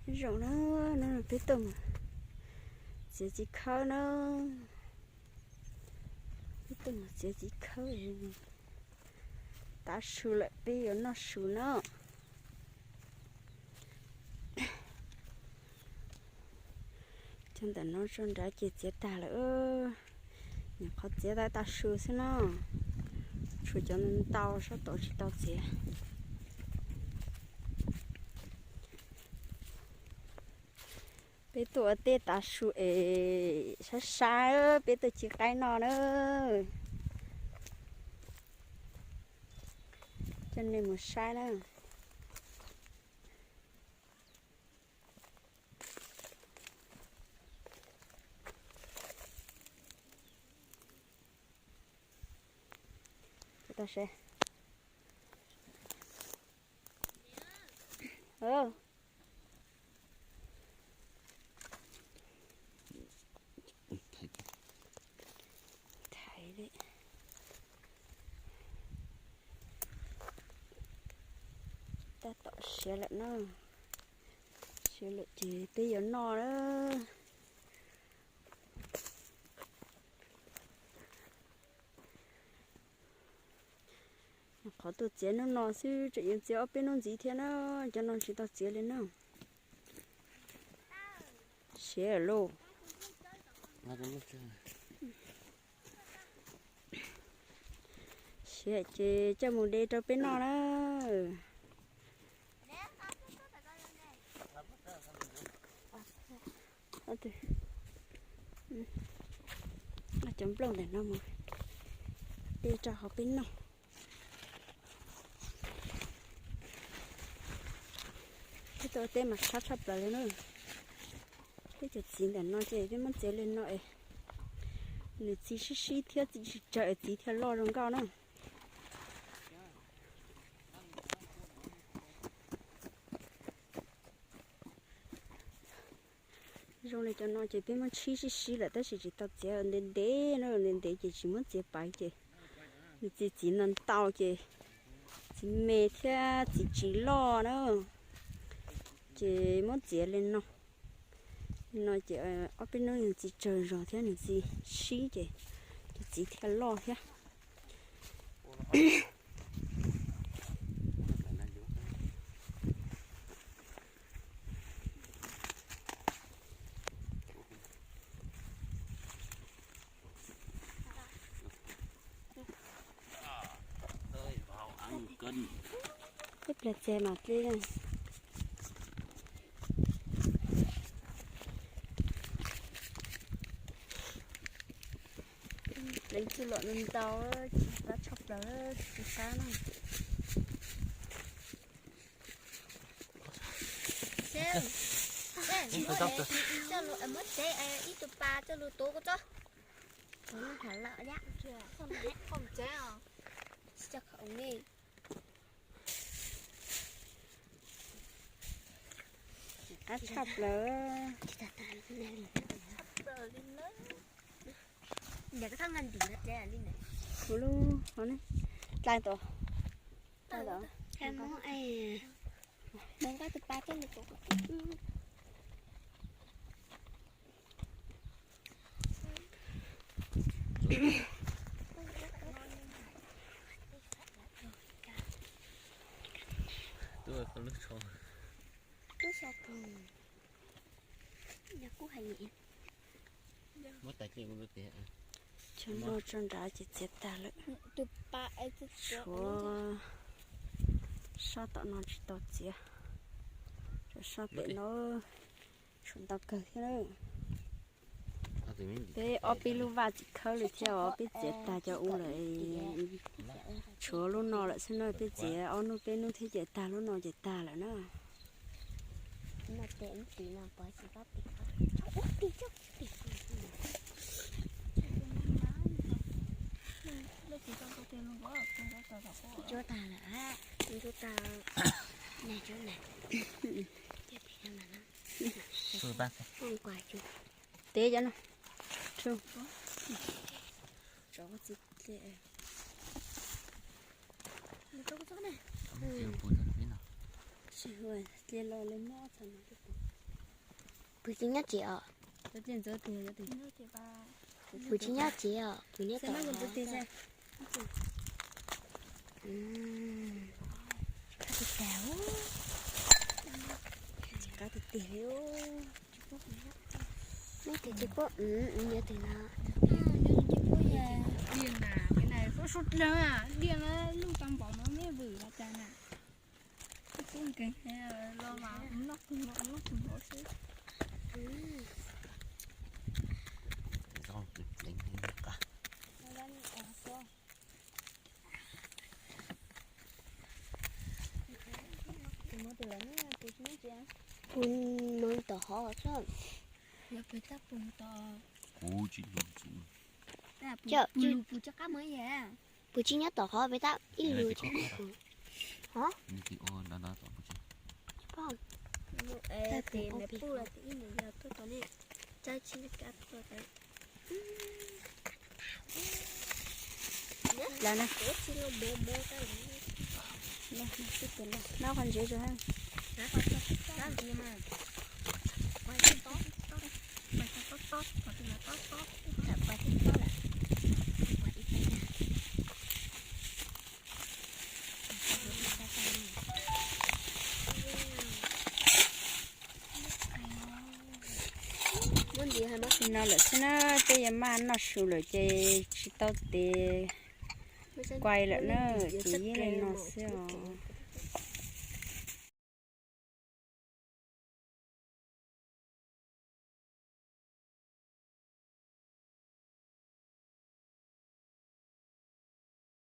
Zoo na, no peb tuaj mus txiav txiv khawb na. Peb tuaj mus txiav txiv khawb, tav su lawm peb yuav noj su na. Cov ntawm no tso nrad ces txiav tag lawm. Nyuam qhuav txiav tau tav su xwb na. Tshuav cov ntau sab tod tsis tau txiav. Peb tuaj ua teb tav su es saib saib, peb tuaj ci qaib noj na. Coj nej mus saib na. Tab tom siav lawm na. Siav lawm ces peb yuav noj na. Qhov tuaj txiav hnub no xwb tseem yuav txiav ob peb hnub ntxiv thiab na. Cov no tsis tau txiav li na. Siav lauj. Siav ces coj mus de rau peb noj na. Cov nplooj ntawm no mus de rau hauv peb noj. Peb tuaj teb mas sab tshaj plaws li na. Peb cov txiv ntawm no ces peb muab txiav li no es nws txi sib sib thiab txi tsis tsawg es txiv thiaj loj zoo nkauj na. Zoo li cov no ces peb muab txi sib sib lawm tab sis tsis tau txiav, ntev ntev na, ntev ntev ces tsis muab txiav pais ces nws txi txiv ntau ntau ces txiv me thiab txiv tsis loj na, ces muab txiav li no. Li no ces ob peb hnub nws txi tsawg zog thiab nws txi sib ces cov txiv thiaj loj thiab. Ib pliag txias mam pib. Pleev txuj lom ntau, qab tshaj plaws, tsis qab na. Muab tsev ib tug pas coj lug tuav kuv tso. Qab tshaj plaws. Kuv lub, dlai tod. Dlai tod. Muab tus pas coj lug tuav. Twb so pug, nyob kub hais. Muab tais cej ua lub tiag. Cov no tso nrad ces txiav tag lawm. Tshuav sab tom no tsis tau txiav, tshuav sab pem no tshuav ntau kawg thiab na. Peb ob peb lub vaj tsis khawb li thiab os, peb txiav tag cov u lawm. Tshuav lub no lawm xwb na, peb txiav ob hnub peb hnub thiab ces tag, lub no ces tag lawm na. Ntsuab tag, ntsuab tag, nag ntsuab nag. Teb cov no. Kuv tsis nyob tsev os. Kuv tsis nyob tsev os, kuv nyob tom. Qab tiag tiag li. Neb tias tsis paub, nyob twg no. Diaj na, cái này có sốt lắm à, diaj nó lub tau npaum no neb vwm los cas nè. Tub nkeeg los mas noj tus noj tus noj xwb. Kuv mus tom hov xwb. Kuv tsis, kuv tsis nyob tom hov peb tab ib lus. Lawv na, noj qhov ntsev rau. Muab ntxiv hais mab tis no lawm xwb na, peb yuav maj noj su lawm ces tsis tau tes kuai lawm na, ces yeej li no xwb os.